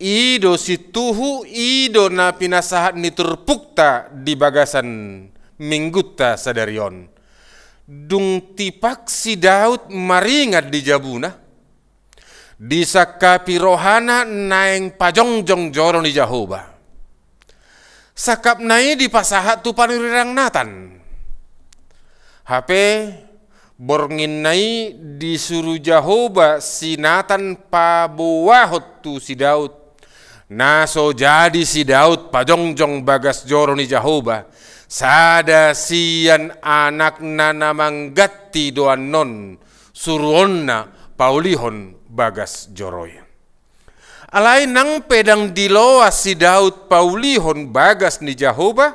I do sintuhu, i do na pinasahat ni turpukta di bagasan minggunta sadari on. Dung tipak si Daud maringan di jabuna, disangkapi rohana naeng pajongjong joro ni Jahowa. Sangkapna i dipasahat tu panurirang Natan. Hape bornginna i disuru Jahowa si Natan paboahon tu si Daud. Na so jadi si Daud pajongjong bagas joro ni Jahowa, sada sian anakna na mangganti do annon suruonna paulihon bagas joro i. Alai nang pe ndang diloas si Daud paulihon bagas ni Jahowa,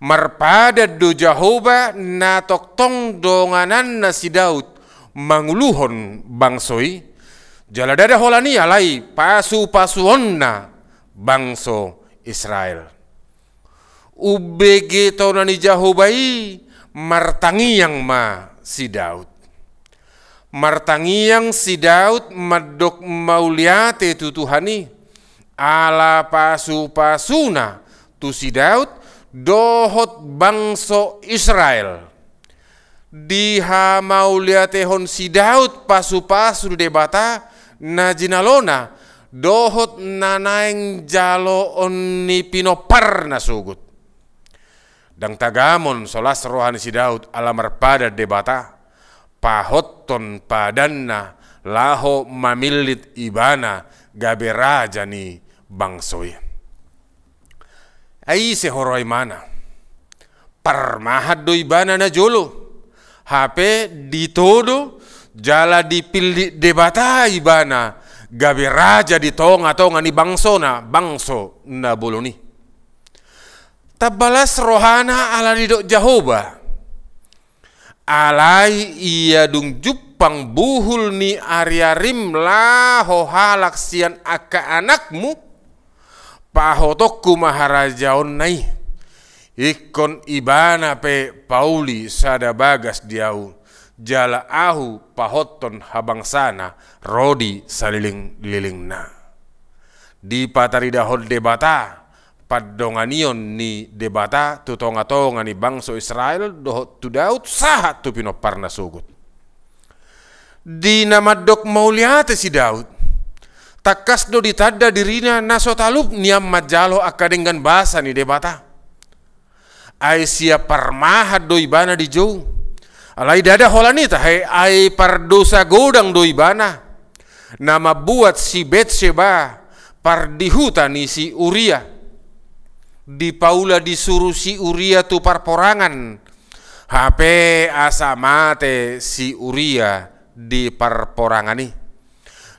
marpadan do Jahowa na tongtong dongananna si Daud manguluhon bangso i, jala ndada holan i alai pasupasuonna bangso Israel. Umbege tona ni Jahowa i martangiang ma si Daud. Martangiang si Daud mandok mauliate tu Tuhan i, ala pasupasuna tu si Daud dohot bangso Israel. Dihamauliatehon si Daud pasupasu ni Debata na jinalona dohot na naeng jaloon ni pinomparna sogot. Ndang tagamon so las roha ni si Daud ala marpadan Debata, pahothon padanna laho mamillit ibana gabe raja ni bangso i. Ai ise huroha ibana? Parmahan do ibana na jolo. Hape ditodo jala dipillit Debata ibana gabe raja di tongatonga ni bangsona, bangso na bolon i. Tamba las rohana ala didok Jahowa. Alai ia dung jumpang buhul ni ariarim laho halak sian angka anakmu, pahotonku ma harajaonna i. Ingkon ibana pe pauli sada bagas di ahu, jala ahu pahothon habangsana ro di salelenglelengna. Dipataridahon Debata pandonganion ni Debata tu tongatonga ni bangso Israel dohot tu Daud sahat tu pinomparna sogot. Di na mandok mauliate si Daud, tangkas do ditanda dirina na so talup nian manjalo angka denggan basa ni Debata. Ai sian parmahan do ibana dijou. Alai ndada holan i tahe, ai pardosa godang do ibana na mambuat si Betseba pardihuta ni si Uria. Dipaula disuru si Uria tu parporangan, hape asa mate si Uria di parporangan i.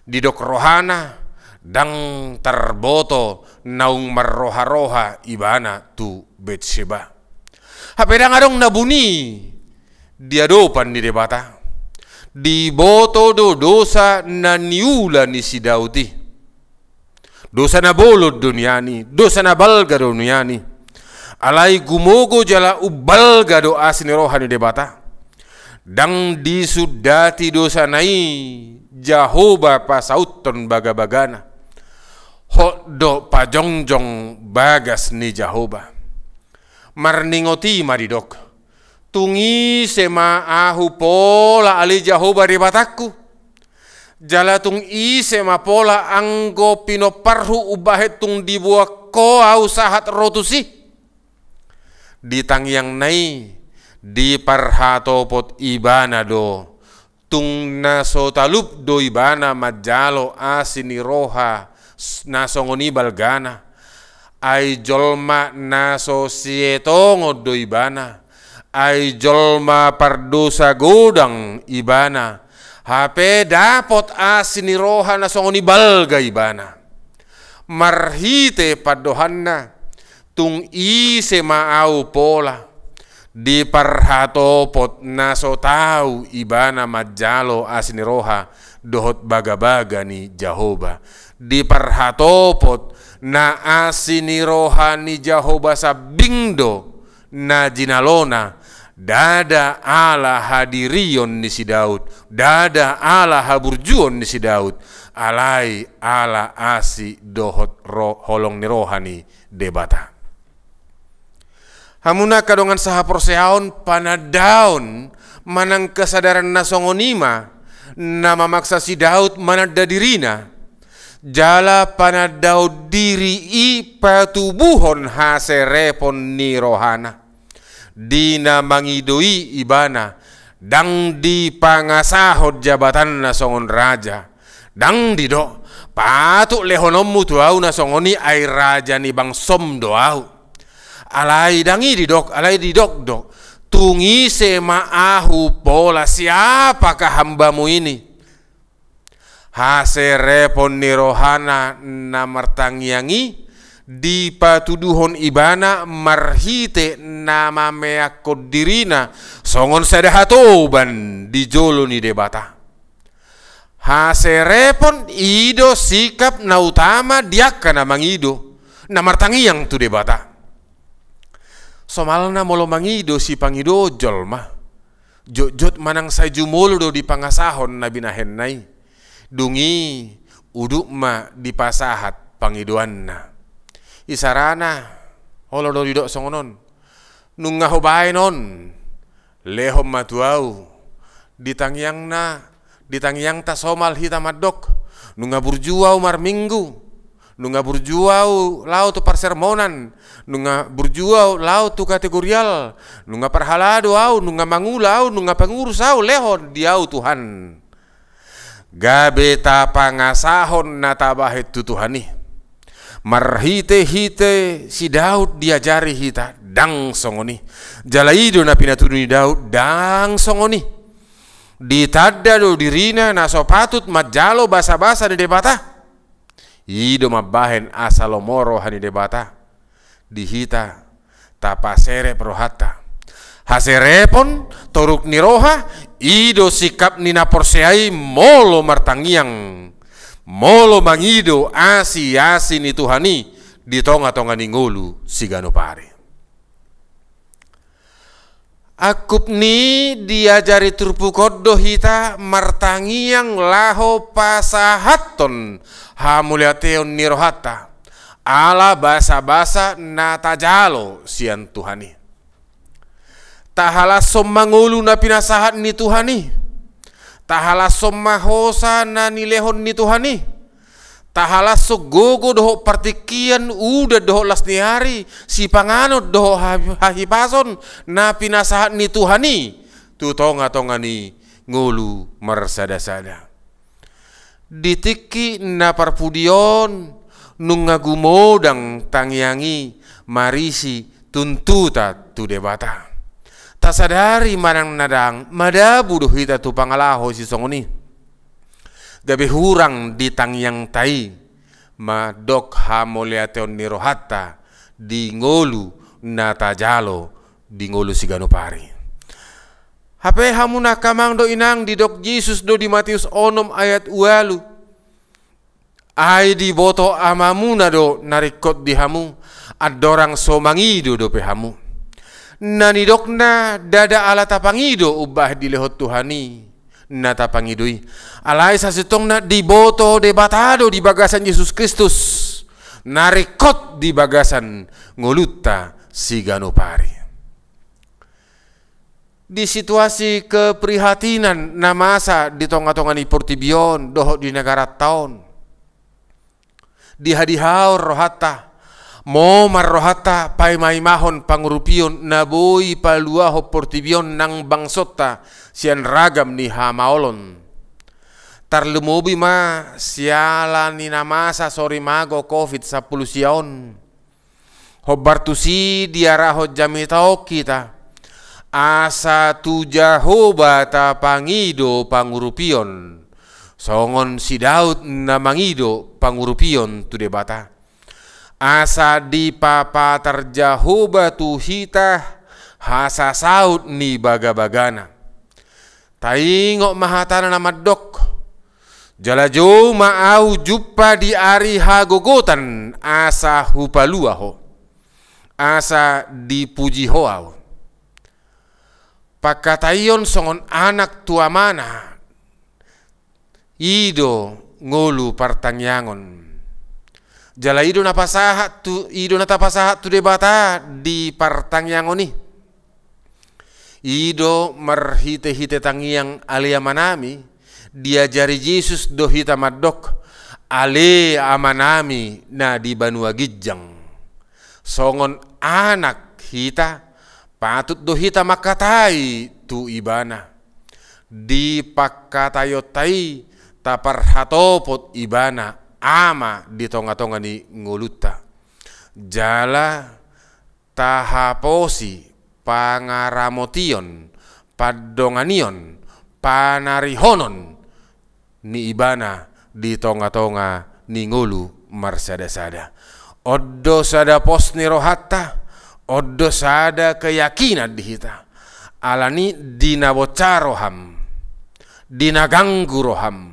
Didok rohana, ndang tarboto naung marroharoha ibana tu Betseba. Hape ndang adong na buni di adopan ni Debata. Diboto do dosa na niula ni si Daud i. Dosa na bolon do nian i, dosa na balga do nian i. Alai gumogo jala umbalga do asi ni roha ni Debata. Ndang disundati dosana i Jahowa pasauthon bagabagana. Hot do pajongjong bagas ni Jahowa. Marningot i ma didok: Tung ise ma ahu pola ale Jahowa Debatangku? Jala tung ise ma pola anggo pinomparhu umbahen tung diboan Ho ahu sahat ro tusi? Di tangiangna i, diparhatopot ibana do, tung na so talup do ibana manjalo asi ni roha s-, na songon i balgana. Ai jolma na so sietongon do ibana, ai jolma pardosa godang ibana, hape dapot asi ni roha na songon i balga ibana. Marhite pandohanna, tung ise ma ahu pola, diparhatopot na so tau ibana manjalo asi ni roha dohot bagabaga ni Jahowa. Diparhatopot na asi ni roha ni Jahowa sambing do na jinalona, ndada ala hadirion ni si Daud, ndada ala haburjuon ni si Daud, alai ala asi dohot ro-, holong ni roha ni Debata. Hamu angka dongan sahaporseaon, panandaon manang kesadaran na songon i ma na mamaksa si Daud mananda dirina. Jala panandaon diri i patubuhon haserepon ni rohana. Di na mangido i ibana, ndang dipangasahon jabatanna songon raja. Ndang didok, patut lehononmu tu ahu na songon i, ai raja ni bangsom do ahu. Alai ndang i didok, alai didok do, tung ise ma ahu pola, siapakah hambamu ini? Haserepon ni rohana na martangiang i dipatuduhon ibana marhite na mameakkon dirina songon sada hatoban di jolo ni Debata. Haserepon i do sikap na utama di angka na mangido, na martangiang tu Debata. Somalna molo mangido sipangidoon jolma, jotjot manang sai jumolo do dipangasahon na binahenna i. Dung i udut ma dipasahat pangidoanna. Isarana, olo do didok songon on: Nunga hubaen on, lehon ma tu ahu. Di tangiangna, di tangiangta somal hita mandok: Nunga burju ahu marminggu, nunga burju ahu laho tu parsermonan, nunga burju ahu laho tu kategorial, nunga parhalado ahu, nunga mangula ahu, nunga pangurus ahu, lehon di ahu Tuhan. Gabe tapangasahon na tabahen tu Tuhan i. Marhitehite si Daud diajari hita, ndang songon i. Jala i do na pinatudu ni Daud, ndang songon i. Ditanda do dirina na so patut manjalo basabasa ni Debata. I do mambahen asa lomo roha ni Debata di hita, tapaserep rohanta. Haserepon, toruk ni roha, i do sikap ni na porsea i molo martangiang, molo mangido asiasi ni Tuhan i di tongatonga ni ngolu siganup ari. Angkup ni diajari turpuk on do hita martangiang laho pasahathon hamauliateon ni rohanta, ala basabasa na tajalo sian Tuhan i. Tahalashon ma ngolu na pinasahat ni Tuhan i. Tahalashon ma hosa na nilehon ni Tuhan i. Tahalashon gogo dohot partingkian, udan dohot las ni ari, sipanganon dohot ha-, hahipason na pinasahat ni Tuhan i tu tongatonga ni ngolu marsadasada. Di tingki na parpudi on, nunga gumodang tangiang i marisi tuntutan tu Debata. Tasadari manang na ndang, madabu do hita tu pangalaho sisongon i. Gabe hurang di tangiangta i mandok hamauliateon ni rohanta di ngolu na tajalo di ngolu siganup ari. Hape hamu angka amang dohot inang, didok Jesus do di Mateus onom ayat ualu: Ai diboto Amamuna do na ringkot di hamu, andorang so mangido dope hamu. Na nidokna ndada ala tapangido umbahen dilehon Tuhan i na tapangido i. Alai sasintongna diboto Debata do di bagasan Jesus Kristus na ringkot di bagasan ngolunta siganup ari. Di situasi keprihatinan na masa di tonga-tonga ni portibi on dohot di negaranta on, dihadihaon rohanta, momar rohanta paimaimahon pangurupion na boi paluahon portibi on nang bangsonta sian ragam ni hamaolon. Tarlumobi ma siala ni na masa sori mago covid sampulu sia on. Hombar tusi diarahon jamita on hita, asa tu Jahowa tapangido pangurupion, songon si Daud na mangido pangurupion tu Debata. Asa dipapatar Jahowa tu hita hasasaut ni bagabagana. Taingot ma hatana na mandok: Jala jou ma ahu jumpa di ari hagogotan, asa hupalua ho, asa dipuji ho ahu. Pangkataion songon anak tu amana, i do ngolu partangiangon. Jala i do na pasahat tu, i do na tapasahat tu Debata di partangiangon i. I do marhitehite tangiang Ale Amanami, diajari Jesus do hita mandok: Ale Amanami na di banua ginjang. Songon anak hita, patut do hita mangkatai tu Ibana. Di pangkataionta i taparhatopot Ibana Ama di tonga-tonga ni ngolunta. Jala tahaposi pangaramotion, pandonganion, panarihonon ni Ibana di tonga-tonga ni ngolu marsada-sada. On do sada pos ni rohanta, on do sada keyakinan di hita. Alani di na bonsa roham, di na ganggu roham,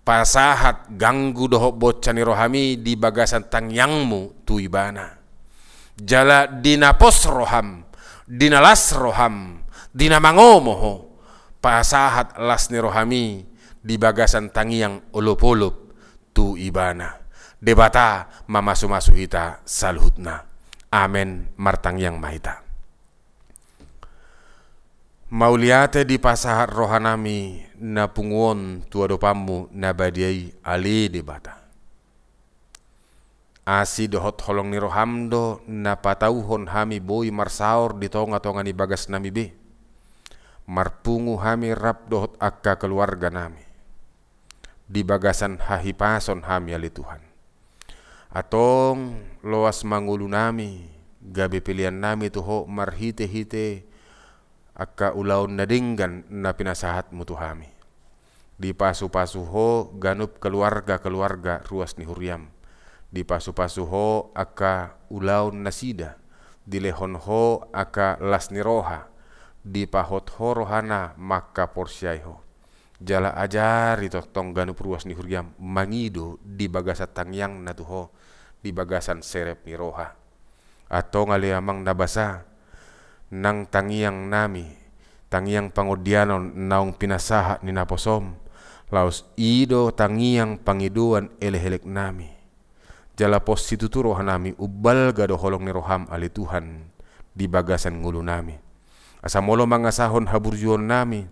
pasahat ganggu dohot bonsa ni rohami di bagasan tangiangmu tu Ibana. Jala di na pos roham, di na las roham, di na mangomo ho, pasahat las ni rohami di bagasan tangiang olopolop tu Ibana. Debata mamasumasu hita saluhutna. Amen. Martangiang ma hita. Mauliate dipasahat rohanami na pungu on tu adopanmu na badia i, ale Debata. Asi dohot holong ni roham do na patauhon hami boi marsaor di tonga-tonga ni bagasnami be. Marpungu hami rap dohot angka keluarganami di bagasan hahipason hami, ale Tuhan. Antong loas ma ngolunami, gabe peleannami tu ho marhite-hite angka ulaon na denggan na pinasahatmu tu hami. Dipasupasu ho ganup keluarga-keluarga ruas ni huriam. Dipasupasu ho angka ulaon nasida. Dilehon ho angka las ni roha. Dipahot ho rohana mangkaporseai ho. Jala ajari tongtong ganup ruas ni huriam mangido di bagasan tangiangna tu ho, di bagasan serep ni roha. Antong ale Amang na basa, nang tangiangnami, tangiang pangondianon naung pinasahat ni naposom, laos i do tangiang pangidoan elek-eleknami. Jala pos situtu rohanami, umbalga do holong ni roham ale Tuhan di bagasan ngolunami. Asa molo mangasahon haburjuonnami,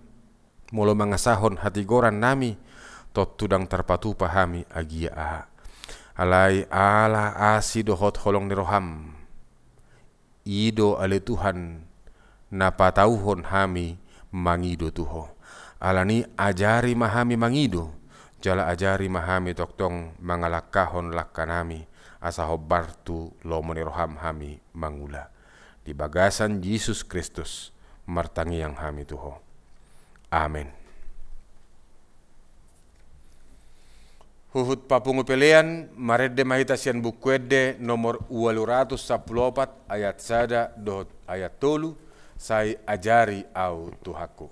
molo mangasahon hatigorannami, tontu ndang tarpatupa hami agia aha. Alai ala asi dohot holong ni roham, i do ale Tuhan na patauhon hami mangido tu ho. Alani ajari ma hami mangido, jala ajari ma hami tongtong mangalangkahon langkanami, asa hombar tu lomo ni roham hami mangula. Di bagasan Jesus Kristus martangiang hami tu ho. Amen. Huhut papungu pelean, marende ma hita sian Buku Ende nomor ualu ratus sampulu opat, ayat sada dohot ayat tolu, sai ajari au Tuhanku.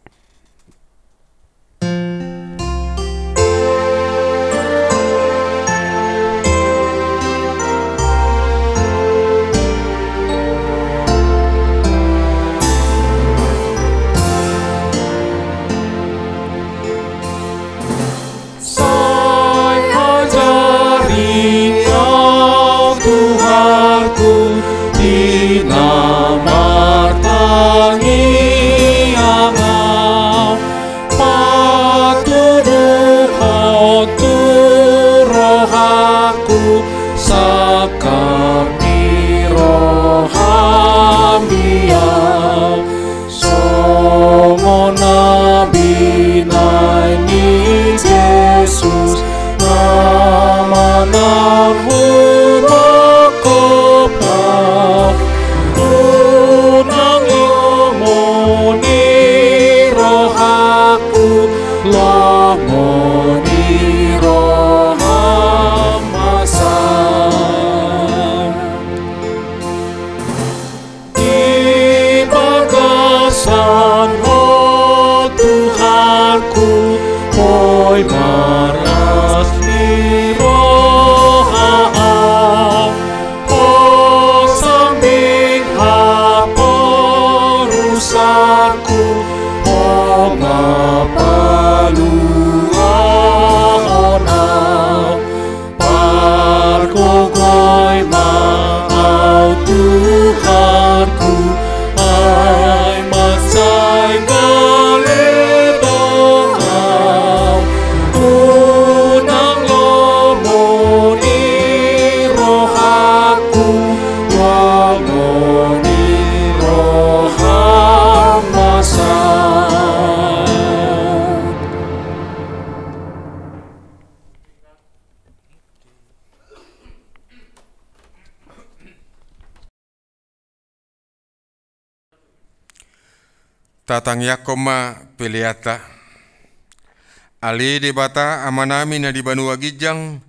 Tatangiangkon ma peleanta. Ale Debata Amanami na di banua ginjang,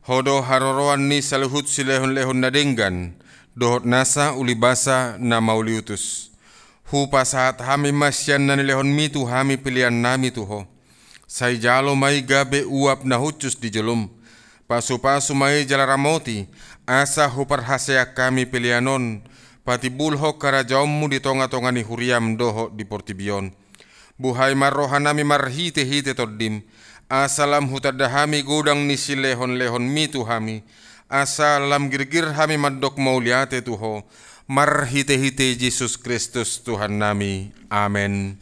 Ho do haroroan ni saluhut silehonlehon na denggan, dohot nasa ulibasa na mauliutus. Hupasahat hami ma sian na nilehonMi tu hami peleannami tu Ho. Sai jalo ma i gabe uap na hushus di joloM. Pasupasu ma i jala ramoti, asa huparhaseang hami pelean on, patimbulhon harajaonMu di tongatonga ni huriaM dohot di portibi on. Buhai ma rohanami marhitehite TondiM, asa lam hutanda hami godang ni silehonlehonMi tu hami, asa lam girgir hami mandok mauliate tu Ho, marhitehite Jesus Kristus Tuhannami. Amen.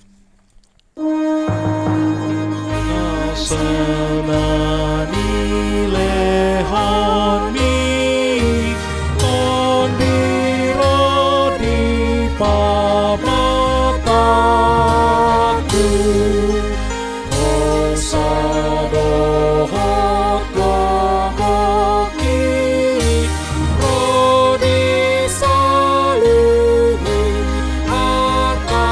Asa na nilehonMi Tondi ro di pamatangku, hosa dohot gogoki ro di saluhut artangku.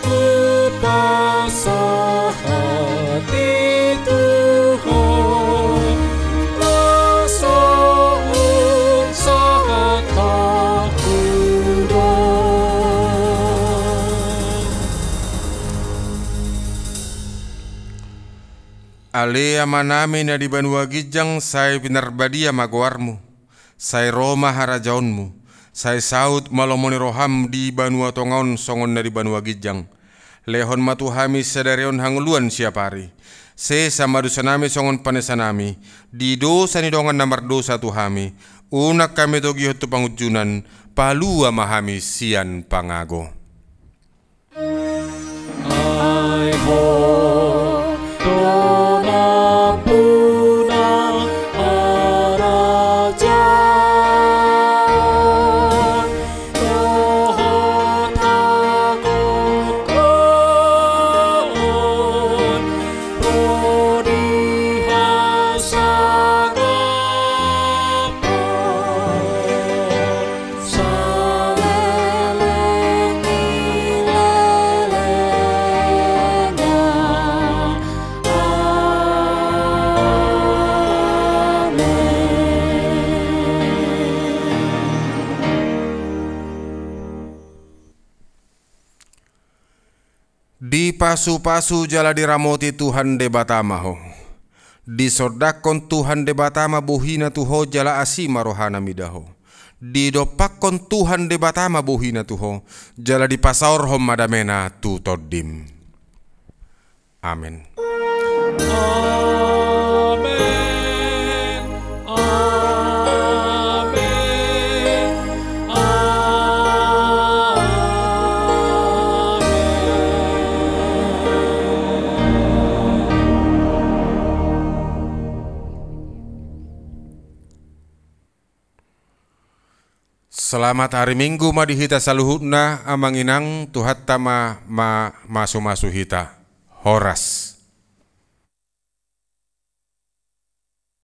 Hupasahat i tu Ho, na so unsahat ahu do. Ale Amanami na di banua ginjang, sai pinarbadia ma goarMu. Sai ro ma harajaonMu, sai saut ma lomo ni rohaM di banua tonga on songon na di banua ginjang. Lehon ma tu hami sadari on hangoluan siapari. Sesa ma dosanami songon panesanami di dosa ni dongan na mardosa tu hami. Unang hami togihon tu pangunjunan, palua ma hami sian pangago. Ai Ho do nampuna harajaon dohot hagogoon ro di hasangapon saleleng ni lelengna. Amen. Dipasupasu jala diramoti Tuhan Debata ma ho. Disondangkon Tuhan Debata ma bohiNa tu ho jala asi ma rohaNa mida ho. Didompakkon Tuhan Debata ma bohiNa tu ho, jala dipasaorhon ma dameNa tu tondim. Amen. Amen. Amen. Amen. Selamat hari Minggu ma di hita saluhutna, amang inang, Tuhanta ma, ma, mamasu-masu hita. Horas.